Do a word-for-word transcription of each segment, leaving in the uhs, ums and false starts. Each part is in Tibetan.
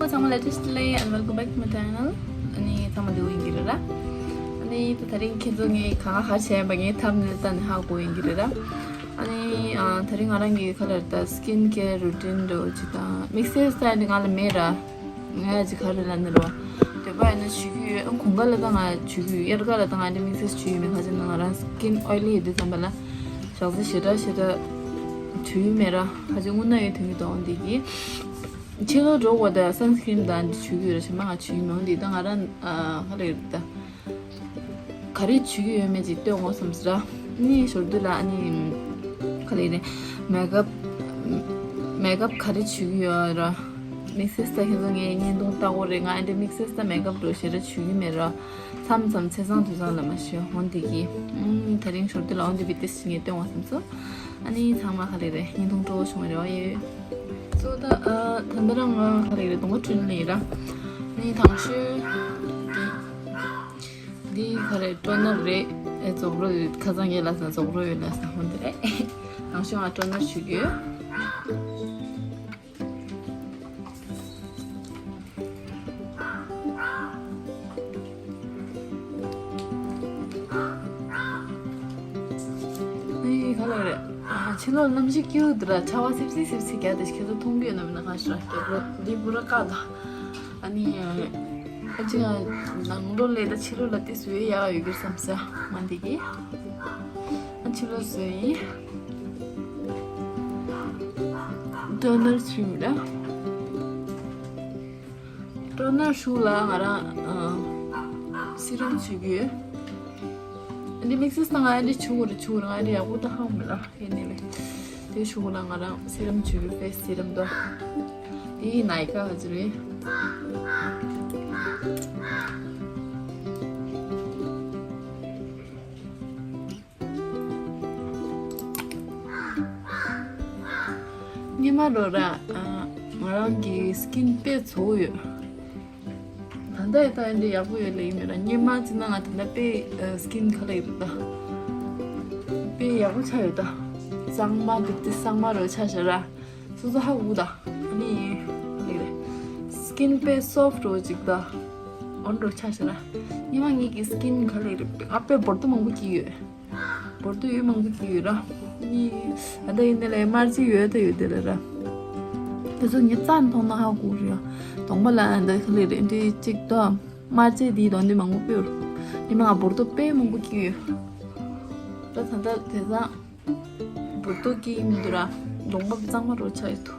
ཚང་མ་ལ་བཀྲ་ཤིས་བདེ་ལེགས། And welcome back to my channel. ཨ་ནི་ཚང་མ་བདེ་པོ་ཡིན་གྱི་རེད་ར། ཨ་ནི་ད་དེ་རིང་ཁྱེད་ཚོ་ངས་གང་ཧ་བྱས་པ་ངའི་ཐམ་ནེལ་ལྟ་ནས་ཧ་གོ་ཡིན་གྱི་རེད་ར། ཨ་ནི་ཨ་དེ་རིང་ང་རང་གི་ཁ་ལར་ད་skin care routine འདྲ་བོ་ཅིག་དང་དམིགས་བསལ་སི་ཊལ་ནི་ང་ལ་མེད་ར། ང་ཡ་ཅིག་ག་རེ་ལ་ནི་རོ། དོད་པ་ཡིན་ན་བྱུག་གི་ཡོད། ཨ་དགུན་ཁ་ལ་ད་ང་བྱུག་གི་ཡོད། དབྱར་ཁ་ལ་ད་ང་འདི་དམིགས་བསལ་བྱུག་གི་མེད། ཁ་ཅིག་ན་ང་རང་skin oily ཡོད་དུས་ཙམ་པ་ལ་ཞག་ཚི་ཞེ་དྲག་ཞེ་དྲག་བྱུག་གི་མེད་ར། ཁ་ཅིག་སྔོ་ནག་ཡོད་དུས་མི་འདུག་འདི་གི། ཕྱི་ལོགས་འགྲོ་དགོས་ད་sunscreen དང་འདི་བྱུག་གི་ཡོད་ར། ཞེ་མ་ང་བྱུག་གི་མེད། འོན་ཏེ་ད་ང་རང་ཨ་ག་རེ་ཡོད་ད། ག་རེ་བྱུག་གི་ཡོད་མེད་ཅིག་སྟོན་དགོས་བསམ་སི་ར། ནི་ཞོར་དུ་ལ་ཨ་ནི་ག་རེ་རེད། མེག་ཨབ་མེག་ཨབ་ག་རེ་བྱུག་གི་ཡོད་ར། དམིགས་བསལ་ས་ཁྱེད་ཚོ་ངའི་བརྙན་ཐུང་ལྟ་དགོས་རེད། ང་ཨ་འདྲ་དམིགས་བསལ་ས་མེག་ཨབ་འགྲོ་ཞེ་དྲག་བྱུག་གི་མེད་ར། མཚམས་མཚམས་ཚེས་བཟང་དུས་བཟང་ལ་མ་ཤེས་འོན་ཏེ་གི། ཨུམ་དེ་རིང་ཞོར་དུ་ལ་འོན་ཏེ་བི་ཏིས་ངས་སྟོན་དགོས་བསམ་སོ། ཨ་ནི་ཚང་མ་ག་རེ་རེད། བརྙན་ཐུང་སྤྲོ་བོ་བྱུང་བའི་རེ་བ་ཡོད། སོ་ད་ཨ་ད་ལྟ་རང་ང་ག་རེ་རེད། གདོང་པ་བཀྲུས་ནས་ཡིན་ར། ཨ་ནི་དང་ཤོས་འདི། འདི་ག་རེ་ཊོ་ནར་རེད། ཨེ་རྫོགས་རོ་ཡོད། ཁ་སང་ངས་ལབ་སོང་རྫོགས་རོ་ཡོད་ལབ་སོང་། འོན་ཏེ་རེད། ནང་ཤོག་ང་ཊོ་ནར་བྱུག་གི་ཡོད། ཨེ་ག་ལ་རེད། ཨ་ཕྱི་ལོགས་གནམ་གཤིས་སྐྱིད་པོ་འདུག་ར། ཆར་པ་སིབ་སིབ་སིབ་སིབ་རྒྱག་དེ་ཁྱེད་ཚོ་མཐོང་གི་ཡོད་ན་མིན་ན་ག་ཤི་ར། དེ་རོ་འདི་པུ་ར་ཀ་ད། ཨ་ནི། ཨ་ཅེ་ང་ནང་ལོགས་ལས་ད་ཕྱི་ལོགས་ལ་དེ་བཟོས་ཡག་ཡོད་ཀྱི་བསམ་ས་མ་འདི་གི། ཨ་ཕྱི་ལོགས་བཟོས་ཡིན། ཊོ་ནར་བྱུག་ར། ཊོ་ནར་ཞུགས་ལ་ང་རང་ཨ་སི་རམ་བྱུག་གི་ཡོད། འདི་དམིགས་བསལ་ས་ང་འདི་བྱུག་ར་བྱུག་ར་ང་འདི་ཡག་པོ་ད་ཧ་མི་ལ། ཡིན་ནི་ལས། དེ་ཞུ་གུ་ལ་ང་རང་སི་རམ་བྱུག་གི་ཕེ་སི་སི་རམ་དོ། དེ་ཡིན་ན་ཡི་ཀ་ག་ཚོད་རེད། སྙེ་མ་རོ་ར། ང་རང་གི་སི་ཀིན་དཔེ་ཚོ་ཡོད། ད་ལྟ་ཡི་ད་འདི་ཡག་པོ་ཡོད་ལེ་ཡིན་མེད་ར། སྙེ་མ་ཅི་ན་ང་ད་ལྟ་དཔེ་སི་ཀིན་ག་ལ་ཡོད་ད། དཔེ་ཡག་པོ་ཆགས་ཡོད་ད། གཙང་མ་འདུག་སྟེ་གཙང་མ་རོ་ཆགས་ཤག་ར། སོ་སོ་ཧ་གོ་ད། ཨ་ནི་ལེ་རེད། སི་ཀིན་དཔེ་སོབ་རོ་ཅིག་ད། འོན་རོ་ཆགས་ཤག་ར། སྙེ་མ་ངེད་ཀྱི་སི་ཀིན་ག་ལ་ཡོད་ར། ཨ་དཔེ་བོར་ཏོ་མང་པོ་སྐྱེས་ཡོད། བོར་ཏོ་ཡོད་མང་པོ་སྐྱེས་ཡོད་ར། ནི། ཨ་ད་ཡིན་ནི་ལས་དམར་རྩི་ཡོད་ད་ཡོད་དེ་ལ་ར། དེ་ཚོ་ངས་རྩ་མཐོང་ན་ཧ་གོ་རེད། གདོང་པ་ལ་ཨ་ད་ག་ལེ་རེད་འདི་གཅིག་ཏོ། དམར་རྩི་དེའི་གདོང་འདི་མང་པོ་སྤོས་རུ། ནི་མ་ང་བོར་ཏོ་དཔེ་མང་པོ་སྐྱེས་ཡོད། ད་ད་ད་དེ་ཚང་། བོར་ཏོ་སྐྱེས་མི་འདུག་ར། གདོང་པ་གཙང་མ་རོ་ཆགས་ཡོད་དོ།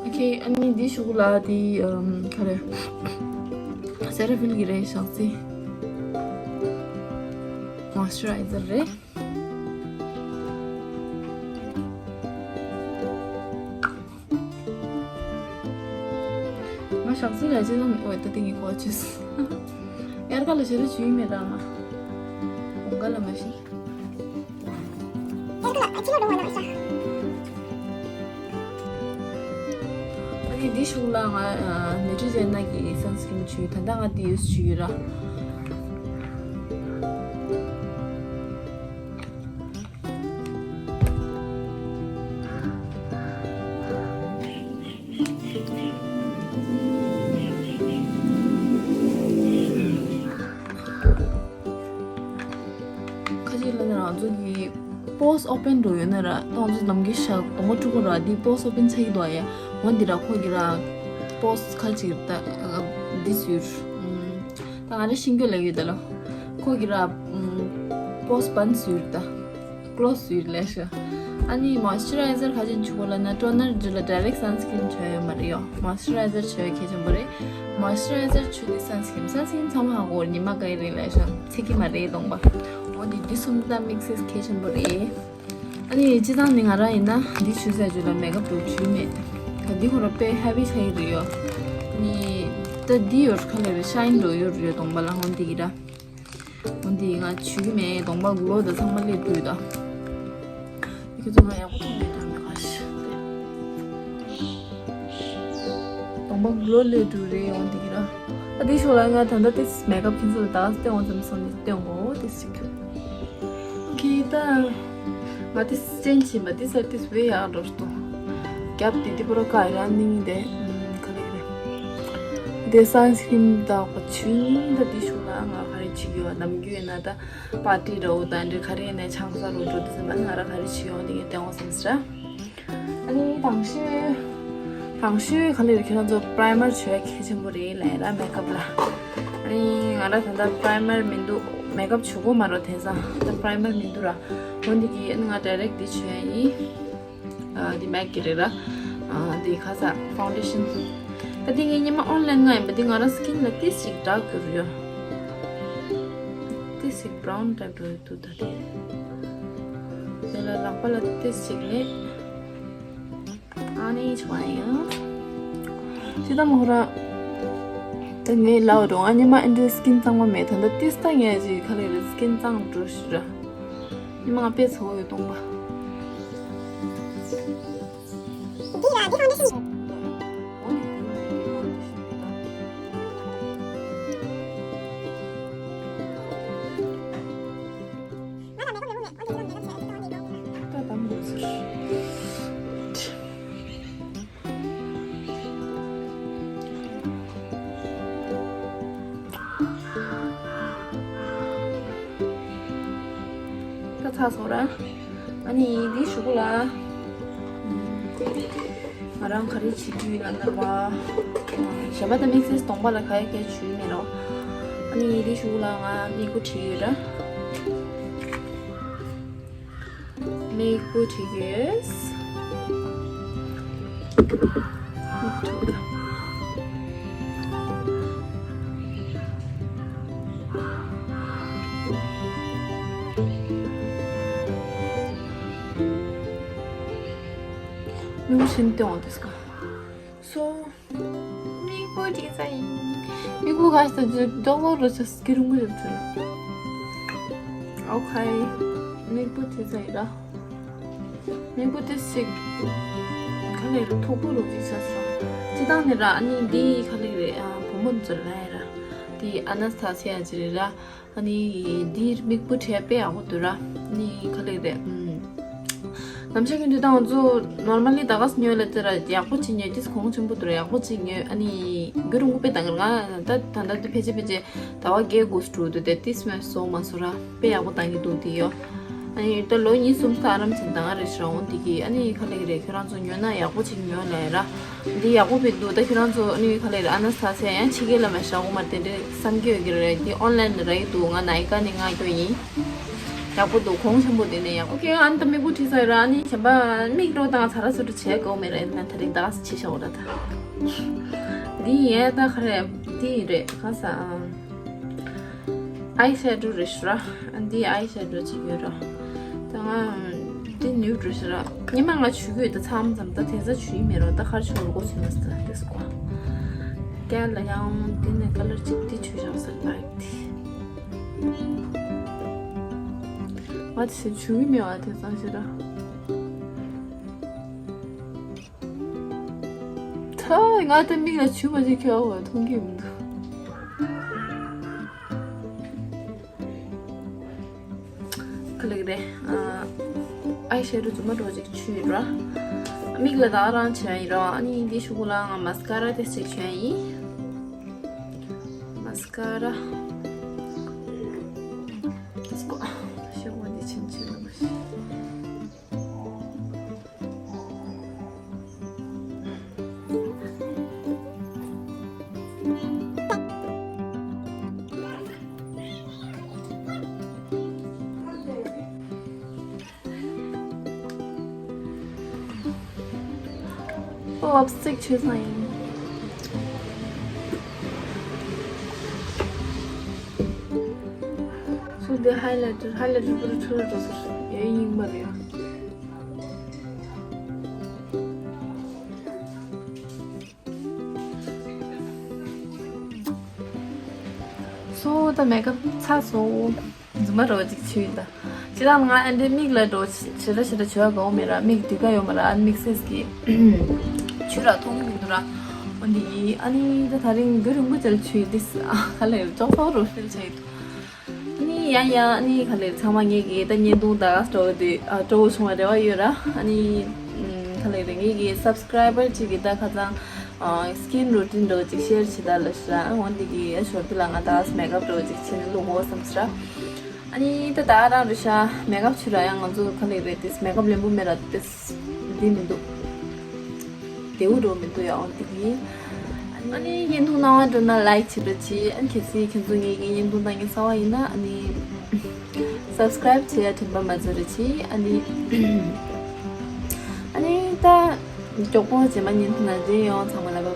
ཨོ་ཁེ། ཨ་ནི་འདི་ཞུ་གུ་ལ་དེ་ཨམ་ག་རེ། སེ་ར་ཕིལ་གི་རེད་ཞག་ཚི། མོ་སི་ཅུ་རའི་ཛར་རེད། མ་ཞག་ཚི་ལ་ཅི་ལ་འོ་ད་དེ་ངའི་གོ་ཅུས། དབྱར་ཁ་ལ་ཞེ་དྲག་བྱུག་ཡི་མེད་ར་ང་། དགུན་ཁ་ལ་མ་ཤི། ཨ་ནི་འདི་ཞུགས་ལ་ང་ནེ་ཊི་ཇེ་ན་གི་སན་སི་ཀྲིན་བྱུགས། ད་ལྟ་ང་འདི་ཡུས་བྱུགས་ཡོད་ར། ཁ་ཅིག་ལ་ནི་རང་ཚོ་གི་པོ་སི་ཨོ་པན་འགྲོ་ཡོད་ན་ར། ད་ང་ཚོ་ནམ་རྒྱུན་ཞག་དགོང་མོ་དྲུག་པ་ར་འདི་པོ་སི་ཨོ་པན་ཆགས་ཀྱི་འདུག་ཨ་ཡ། འོ་འདི་ར་ཁོ་གི་ར་པོ་སི་ཁ་ཅིག་ད་འདི་ཟུར། ད་ང་ར་ཤིང་གོ་ལ་ཡོད་ད་ལོ། ཁོ་གི་ར་པོ་སི་བན་ཟུར་ད། ཀློ་ཟུར་ལས་ཤ། ཨ་ནི་མོ་སི་ཅུ་རའི་ཛར་ག་ཅིག་བྱུག་གོ་ལ་ན། ཊོ་ནར་བྱུག་ལ་ཌའི་རེག་སན་སི་ཀྲིན་བྱུག་ཡོད་མ་རེད་ཡོ། མོ་སི་ཅུ་རའི་ཛར་བྱུག་གལ་ཆེན་པོ་རེད། མོ་སི་ཅུ་རའི་ཛར་བྱུག་དེ་སན་སི་ཀྲིན། སན་སི་ཀྲིན་ཚང་མ་ཧ་གོ་ཉི་མ་ག་ཡི་རིང་ལས་ཤ་ཚིག་གི་མ་རེད་གདོང་པ། འོ་འདི་འདི་གསུམ་ད་དམིགས་བསལ་གལ་ཆེན་པོ་རེད། ཨ་ནི་སྤྱི་བཏང་ནི་ང་རང་ཡིན་ན་འདི་བྱུག་ས་བྱུག་ལ་མེག་ཨབ་འགྲོ་བྱུག་མེད། ད་འདི་ཁོ་ར་དཔེ་ཧེ་བི་ཆགས་ཡི་རེད་ཡོ། ནི་ད་འདི་ཡོར་ཁ་ལས་རེད་ཤ་ཡིན་འགྲོ་ཡོར་རེད་གདོང་པ་ལ་འོ་འདི་གི་ར། འོ་འདི་ང་བྱུག་གི་མེད། གདོང་པ་གློ་དང་ཚང་མ་སླེབས་འགྲོ་ཡོད་ད། འདི་ཁྱོད་ཚོ་ང་ཡག་པོ་མཐོང་མེད་ད་མེད་ག་ཤི། གདོང་པ་གློ་སླེབས་འགྲོ་རེད་འོ་འདི་གི་ར། ཨ་འདི་ཤོག་ལ་ང་ད་ལྟ་ཏིས་མེག་ཨབ་ཁྱེད་ཚོ་ལ་ད་སྟོན་འོང་ཙམ་སོང་ནས་སྟོན་གོ་ཏིས་ཞིག་ཁྱེད་ད་ང་ཏིས་ཅན་ཆེན་པ་ཏིས་ཨ་ཏིས་བེ་ཡག་འགྲོ་ཏོ། ཡབ་དེ་དེ་པོ་ར་ཀ་ཡི་ར་ནིང་དེ་ཁ་ལེ་རེ། དེ་སན་སི་ཀྲིན་དག་པ་ཆུ་ཡིན་ད་དེ་ཤུ་ལ་ང་ག་རེ་བྱེད་ཀྱི་ཡོད་ནམ་རྒྱུན་ཡིན་ན་ད་པར་ཊི་འདྲ་བོ་ད་འདྲ་ག་རེ་ཡིན་ན་ཆང་ས་རུ་འགྲོ་དུས་ཙམ་པ་ང་ར་ག་རེ་བྱེད་ཡོང་དེ་ངས་བསྟན་འོང་བསམ་སི་ར། ཨ་ནི་དང་ཤོས་དང་ཤོས་ག་ལེ་རེ་ཁྱེད་རང་ཚོ་པ་རའི་མར་བྱོས་གལ་ཆེན་པོ་རེད་ལ་ཡ་ར་མེག་ཨབ་ལ། ཨ་ནི་ང་ར་ད་ལྟ་པ་རའི་མར་མི་འདུག་མེག་ཨབ་བྱེད་དགོས་མ་རོ་དེང་སང་ད་པ་རའི་མར་མི་འདུག་ར། འོན་ཏེ་གི་ཨ་ནི་ང་ཌའི་རེག་འདི་བྱོས་ཡིན། ཨ་འདི་མེག་གི་རེད་ར། ཨ་འདི་ཁ་ས་ཕའུན་ཌེ་ཤན། ད་འདི་ངས་ཉི་མ་ཨོན་ལན་ང་ཡིན་པ་འདི་ང་ར་སི་ཀིན་ལ་ཏིས་ཅིག་ཌར་ཀ་གྱུར་ཡོད། ཏིས་ཅིག་བྷ་རའུན་ཊའིབ་འགྲོ་ཡོད་འདུག་ད་དེ། དེ་ལ་ལག་པ་ལ་ཏིས་ཅིག་ལས། ཨ་ནི་ཆུ་བ་ཡིན། ཅི་ད་མོ་ར། ད་ངས་ལབ་རུང་ཨ་ཉི་མ་ཨེ་འདྲའི་སི་ཀིན་གཙང་མ་མེད་ད་ད་ཏིས་ད་ངས་ཅིག་ག་ལེ་རེད་སི་ཀིན་གཙང་འགྲོ་ཞུ་ར། ཉི་མ་ང་དཔེ་ཚོ་ཡོད་གཏོང་པ། འདི་ལ་འདི་ཧོན་ཌེ་ཤན། ད་ཚར་སོང་ར། ཨ་ནི་འདི་ཞུ་གུ་ལ། ང་རང་ག་རེ་བྱེད་རྒྱུ་ཡིན་ན་ལབ་པ། གཞན་པ་ད་དམིགས་བསལ་གདོང་པ་ལ་ག་ཡེ་ག་ཡེ་བྱུས་མེད་རོ། ཨ་ནི་འདི་ཞུ་གུ་ལ་ང་མིག་པོ་བྲིས་ཡོད་ར། མིག་པོ་བྲིས་ཡོད། མིག་ཤིན་ཏེ་འོང་དེ་སྐ། སོ། མིག་པོ་བྲིས་ས་ཡིན། མིག་པོ་ག་ས་ཅི་ཏོག་ལོ་རུ་ཆ་སྐྱིད་རུང་གི་རེད་ཚུལ། ཨོ་ཁའི། མིག་པོ་བྲིས་ས་ཡིན་ར། མིག་པོ་དེ་ཞིག་ག་ལེ་རུ་མཐུག་པོ་རུ་ཅིག་ཆ་སོང་། སྤྱི་བཏང་ནི་ར་ཨ་ནི་འདི་ག་ལེ་རེད་ཨ་བུ་མོ་ཚོ་ལ་ཡ་ར། འདི་ཨ་ན་སི་ཐ་སི་ཡ་ཅི་རེད་ར། ཨ་ནི་འདིར་མིག་པོ་བྲིས་དཔེ་ཡག་པོ་འདུག་ར། ཨ་ནི་ག་ལེ་རེད། ཨམ། ནམ་ཞག་གི་འདི་དང་ཚོ་ནོར་མལ་ལི་ད་ག་སི་ཉོས་ལ་ཙི་ར་ཡག་པོ་ཅིག་ཉོས་ཏིས་གོང་ཆེན་པོ་འདུག་ར་ཡག་པོ་ཅིག་ཉོས་ཨ་ནི་རྒྱུ་རུ་ངུ་དཔེ་དང་གི་ང་ད་ད་ད་འདི་ཕལ་ཆེར་ཕལ་ཆེར་ཟླ་བ་བརྒྱད་དགུ་སུ་འགྲོ་འདུག་དེ་ཏིས་མེད་སོ་མ་སོ་ར་དཔེ་ཡག་པོ་དང་གི་འདུག་དེ་ཡོ། ཨ་ནི་ད་ལོ་གཉིས་གསུམ་ས་ཨ་རམ་ཆེན་དང་ང་རེ་ཤི་ར་འོང་དེ་གི་ཨ་ནི་ག་ལེ་རེད་ཁྱོད་རང་ཚོ་ཉོས་ན་ཡག་པོ་ཅིག་ཉོས་ལ་ཡ་ར། འདི་ཡག་པོ་བེད་འདུག་ད་ཁྱོད་རང་ཚོ་ནི་ག་ལེ་རེད་ཨ་ན་ས་ས་ཡང་ཕྱི་རྒྱལ་ལ་མ་ཤག་འོ་མ་དེ་འདྲའི་བསམ་གྱི་ཡོད་ཀྱི་རེད། འདི་ཨོན་ལན་ལ་ར་ཡི་འདུག་ང་ནའི་ཀ་ནི་ང་སྐྱོ་ཡིན། ཡག་པོ་འདུག་གོང་ཆེན་པོ་དེ་ནས་ཡག་པོ་ཁྱོད་ཨ་ནི་ད་མིག་པོ་བྲིས་ས་ཡོད་ར་ཨ་ནི་གཞན་པ་མིག་རོ་དང་ཚ་ར་ཚུ་རུ་བྱས་གོ་མེད་ར་ཨ་ནི་ད་རིང་ད་ག་ས་ཆི་ཤག་འོ་ར་ད། འདི་ཡས་ད་ག་རེད་འདི་རེད་ག་ས་ཨ། ཨའི་ཤེ་ཌོ་རེད་ཤུ་ར། འདི་ཨའི་ཤེ་ཌོ་ཅིག་ཡོད་ར། ད་ང་འདི་ནུས་རེད་ཤུ་ར། ཉི་མ་ང་བྱུག་ཡོད་ད་ཚམ་ཙམ་ད་དེ་ཚ་བྱུག་ཡི་མེད་ར་ད་ཁར་ཆུ་བོར་གོ་ཚུན་མ་ས་དེ་སྐོ། སྐྱ་ལ་ཡང་འདི་ནས་ཀ་ལར་ཅིག་འདི་བྱུག་བཞག་ས་ལ་ཡིག་དེ། ང་དེ་བྱུག་ཡི་མེད་བ་དེ་ཚ་ཤི་ར། ད་ང་ད་མིག་ལ་ཆུ་མ་ཅིག་ཁྱོད་འོ་མཐོང་གི་མི་འདུག་ག་ལེགས་རེད། ཨའི་ཤེ་ཌོ་རྫུན་མ་འགྲོ་ཅིག་ཆུ་ཡིན་ར། མིག་ལ་ད་རང་བྱས་ཡིན་ར། ཨ་ནི་འདི་ཤུ་གུ་ལ་ང་མ་སི་ཀ་ར་དེ་ཅིག་བྱས་ཡིན། མ་སི་ཀ་ར། དེ་སྐོ། ཤེ་གོ་འདི་ཆེན་ཆེན་ལ་མ་ཤེས། ལབ་སི་ཊིག་བྱས་ཙང་ཡིན། སོ་འདི་ཧའི་ལའི་ཊར། ཧའི་ལའི་ཊར་པུ་རུ་ཁྲོ་རུ་འགྲོ་ཟེར་ཡ་ཡིན་མ་རེད། སོ་ད་མེག་ཨབ་ཚར་སོང་། རྫུན་མ་རོ་ཅིག་ཆུ་ཡིན་ད། ཅི་ལ་ང་ཨ་འདྲའི་མིག་ལ་འགྲོ་ཞེ་དྲག་ཞེ་དྲག་བྱོས་གོ་མེད་ར། མིག་དུས་ཀ་ཡོད་མ་ར། ཨ་མིག་སེས་ཀྱི་ཆུ་ར་མཐོང་གི་མི་འདུག་ར། འོ་འདི་ཨ་ནི་ད་ད་རིང་རྒྱུན་རིང་པོ་ཅིག་ཆུ་ཡིན་དེ་ཨ་ག་ལེར་ཅོག་ཙོག་རུ་ཧྥིལ་བྱས་འདུག་ཨ་ནི་ཡ་ཡ་ཨ་ནི་ག་ལེར་ཚང་མ་ངེད་ཀྱི་ད་བརྙན་ཐུང་ད་ག་སྤྲོ་བོ་དེ་ཨ་སྤྲོ་བོ་བྱུང་བ་རེ་བ་ཡོད་ར། ཨ་ནི་ཨམ་ ག་ལེ་རེད། ངེད་ཀྱི་སབ་སི་ཀ་རའི་བར་གཅིག་གིས་ད་ཁ་སང་ཨ་སི་ཀིན་རུ་ཊིན་འདྲ་བོ་ཅིག་ཤེར་བྱེད་ད་ལབ་ཤག་འོ་འདི་གི་ཞོར་དུ་ལ་ང་ད་མེག་ཨབ་འདྲ་བོ་ཅིག་བྱས་ནས་བླུག་གོ་བསམ་ཤག་ཨ་ནི་ད་ད་རང་རེད་ཤག་མེག་ཨབ་བྱེད་ར་ཡང་ང་ཚོ་ག་ལེ་རེད། དེ་མེག་ཨབ་ལེན་པོ་མེད་ར། དེ་འདི་མི་འདུག་དེ་འུ་འགྲོ་མི་འདུག་ཡ། འོ་འདི་གི་ཨ་ནི་བརྙན་ཐུང་སྣང་བ་འགྲོ་ན་ལའིག་བྱེད་རོགས་གྱིས། ཨ་ནི་གལ་སྲིད་ཁྱེད་ཚོ་ངེད་ཀྱི་བརྙན་ཐུང་ལྟ་མཁན་གསར་པ་ཡིན་ན་ཨ་ནི་སབ་སི་ཀ་རའིབ་བྱེད་ཡ་དྲན་པ་མ་བརྗེད་རོགས་གྱིས། ཨ་ནི་ཨ་ནི་ད་མགྱོགས་པོ་རྗེས་མ་བརྙན་ཐུང་ནང་མཇལ་ཡོང་། ཚང་མ་ལ་བཱའི་བཱའི།